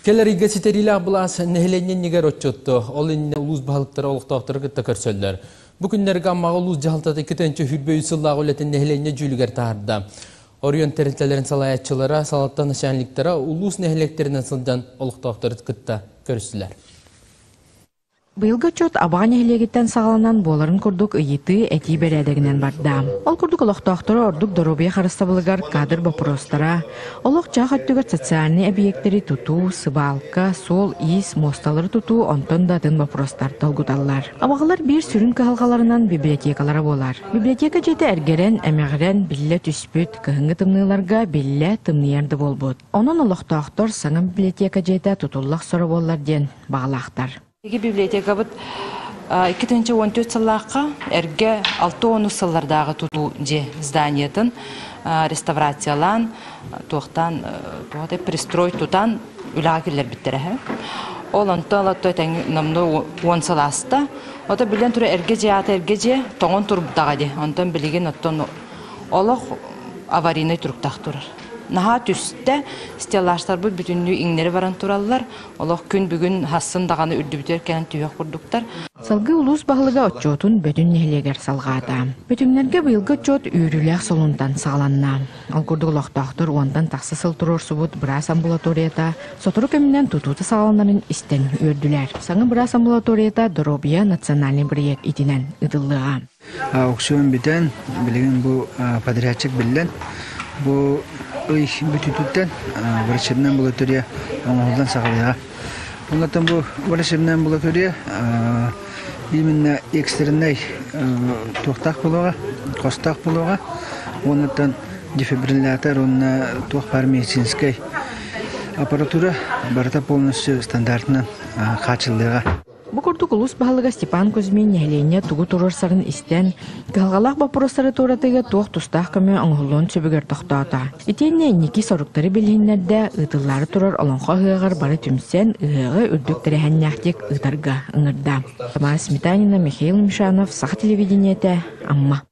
Кэлэр ыйга ситэриилээх былаас нэһилиэнньэ иннигэр отчутту, ол иннинэ улуус баһылыктара олохтоохтору кытта көрсөллөр. Бу күннэргэ Аммаҕа улуус дьаһалтата 223 сыллаах үлэтин нэһилиэнньэ дьүүлүгэр таһаарда. Оройуон тэрилтэлэрин салайааччылара, салалта начальниктара улуус нэһилиэктэринэн сылдьан олохтоохтору кытта көрүстүлэр. Быйылгы отчуот Абаҕа нэһилиэгиттэн саҕаланан буоларын курдук ыйытыы, этии бэрээдэгинэн барда. Ол курдук олохтоохтору ордук доруобуйа харыстабылыгар кадр боппуруостара, олох-дьаһах өттүгэр социальнай эбийиэктэри тутуу, сыбаалка, суол-иис, муосталары тутуу онтон да атын боппуруостар долгуталлар. Абаҕалар биир сүрүн кыһалҕаларынан библиотекалара буолар. Библиотека дьиэтэ эргэрэн, эмэҕирэн, биллэ түспүт, кыһыҥҥы тымныыларга биллэ тымныйар да буолбут. Онон олохтоохтор саҥа библиотека дьиэтэ тутулла охсоро буоллар диэн баҕалаахтар. Биһиги библиотекабыт 2014 сыллаахха эргэ 60 сыллардааҕы тутуу дьиэ зданиетын реставрациялаан, туохтаан туох пристрой тутан үлэҕэ киллэрбиттэрэ. Ол онтон олотто тэҥ номнуо уон сыл ааста. Ото билэн турар эргэ дьиэ аата эргэ дьиэ тоҥон турбутаҕа дии. Онтон билигин оттон олох аварийнай туруктаах турар. Наһаа түстэ, стеллажтарбыт бүтүннүү иҥнэри баран тураллар. Олох күн бүгүн хассын даҕаны үрдүбүтүгэр кэлэн түһүөх курдуктар. Салгыы улуус баһылыга отчуотун Бөтүн нэһилиэгэр салҕаата. Бөтүҥнэргэ быйылгы отчуот үөрүүлээх солунтан саҕаланна. Ол курдук олохтоохтор уонтан тахса сыл туруорсубут быраас амбулаторията сотору кэминэн тутуута саҕаланарын истэн үөрдүлэр. Саҥа быраас амбулаторията Доруобуйа национальнай бырайыак итинэн ыытыллыаҕа. Аукцион бүтэн, билигин бу подрядчик биллэн, бу ый бүтүүтүттэн врачебная амбулатория оҥоһуллан саҕалыаҕа. Оннуттан бу врачебная амбулатория именно экстреннай туохтаах буолуоҕа, хостоох буолуоҕа. Оннуттан дефибриллятор уонна туох баар медицинскэй аппаратура барыта полностью стандартынан хааччыллыаҕа. Бу курдук улуус баһылыга Степан Кузьмин нэһилиэнньэ тугу туруорсарын истэн, кыһалҕалаах боппуруостары туоратыыга туох тустаах көмө оҥоһуллуон сөбүгэр тохтоото. Итиэннэ инники соруктары билиһиннэрдэ, ыытыллаары турар Олоҥхо ыһыаҕар бары түмсэн, ыһыаҕы үрдүк тэрээһиннээхтик ыытарга ыҥырда. Тамара Сметанина, Михаил Мишанов, Саха телевидениетэ, Амма.